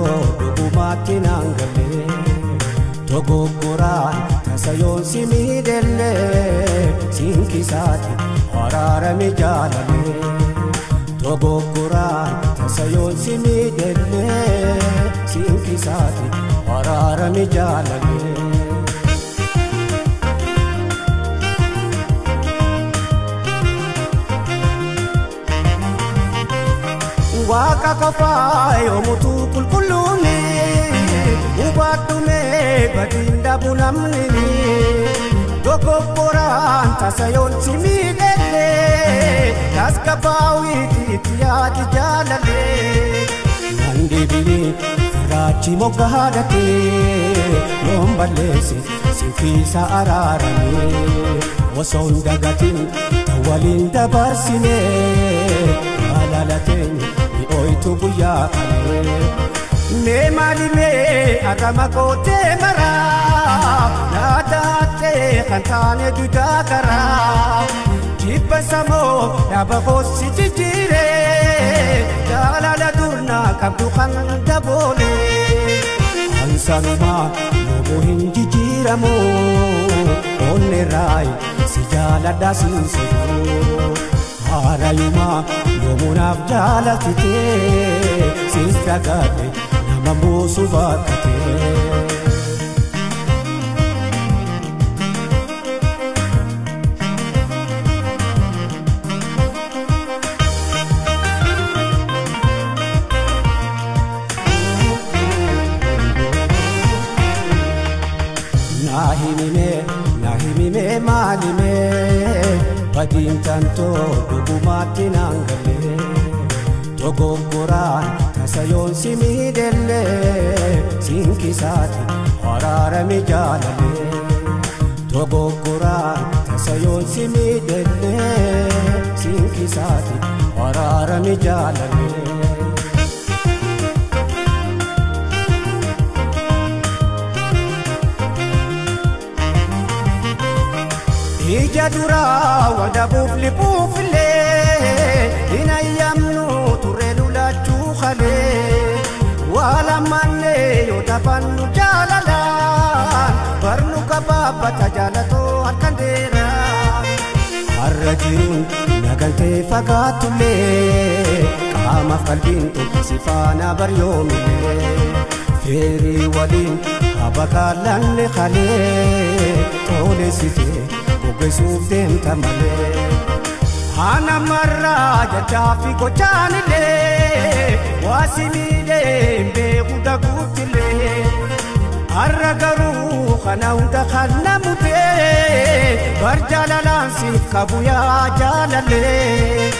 tantoo dhugumaatti naan galee dogoggoraan tasa yoon si miidhellee siinqisaati araarame jaalalee dogoggoraan tasa yoon si miidhellee siinqisaati araarame jaalalee. Waaqa qofaa yoomutu qulqulluuni hubaddumee badiin dhabu namni dogoggoraan tasa yoon si miidhellee tasgabbaawiitti yaadi jaalalee. Nan deebi'ee firaachi moggaadhatee yoon balleesse sinfiisa araaramee osoo hin dagatin tan waliin dabarsinee jaalalateen. Oitu guyyaa kalee mee maali mee arrama kootee maraa naataatee kan taane duudaa karaa jibba samoo dhaaba koosii jijjiiree jaalala durnaa qabdu kan daboolee ansanumaa yoomuu hin jijjiiramu onnee raayi si jaaladhaa siin Haarayumaa yoomuunaaf jaalatitee siis dagaate nama buusu bakkatee. Naa himimee maalimee. Badiin tantoo dhugumaatti naan galee dogoggoraan tasa yoon si miidhellee siinqisaati araarame jaalalee dogoggoraan tasa yoon si miidhellee siinqisaati araarame jaalalee. Ija duraa wadabuuf libuufillee hin ayyamnu turre lulachuu kalee waa lammaannee yoo taphannu jaalalaan barnu kabaabbata jaalatoo harkaan dheeraa. Har'a jiruun nagantee fagaatullee qaamaaf qalbiin si faana baryoomillee feerii waliin habaqaalanne kalee toolessitee. Goggosuuf deemta malee Ana marraa jechaa fi gochaanillee waa si miidhee hin beeku daguutillee har'a garuu kana hunda kan namutee bar jaalalaan siif qabu yaa jaalallee.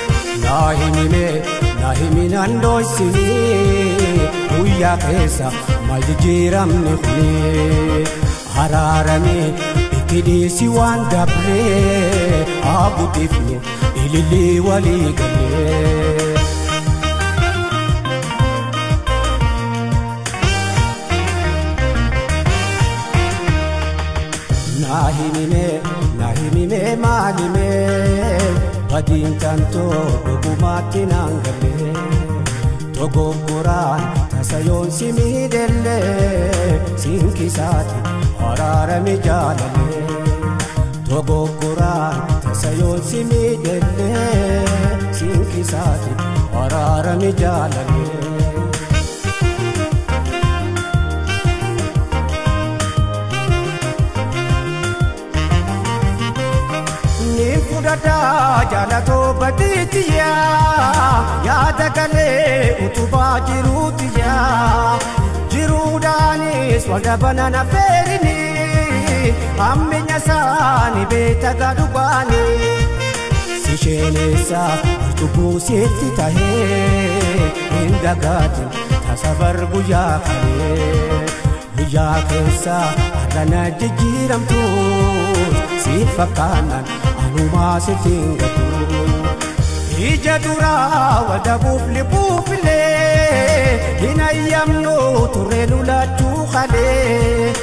Naa himimee naa himinaan dho'isinii guyyaa keessa maal jijjiiramni kuni araaramee. Itti waan dabree haguutifnu ililii walii galee. Naa himimee maalimee badiin tantoo dhugumaatti naan galee dogoggoraan tasa yoon si miidhellee siinqisaati araarame jaalalee. Dogoggoraan tasa yoon si miidhellee siinqisaati araarame jaalalee. Ni fudhadhaa jaalatoo badiitiyaa yaada galee utubaa jiruutiyaa jiruudhaanis wal dabalan affeerini. Amminya saani beekta gadhubaani. Si sheenessa cubbuu sitti tahee hin dagaatin tasa bar guyyaa kalee guyyaa keessa har'a jijjiiramtu si fakkaannaan anumaa sitti hin gatu. Ija duraa wadabuuf libuufillee hin ayyamnu turre lulachuu kalee.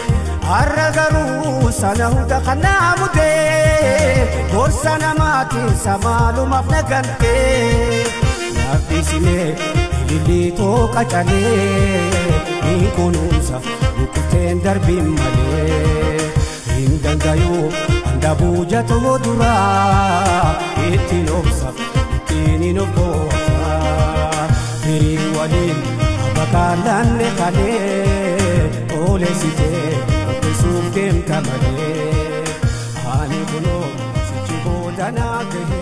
Har'a garuu sana hunda kan namutee gorsa namaatiin samaalumaaf nagantee. Naaf dhiisimee ilillii too qacalee. Ni kunuunsa lukkuteen darbiin malee hin dandayuu handabuu jatoo duraa ittiin obsa ittiin hin obboota firii waliin abakaalanne kalee oleessitee obbisuuf deemta malee ani kunoo sichi booda naa gahee.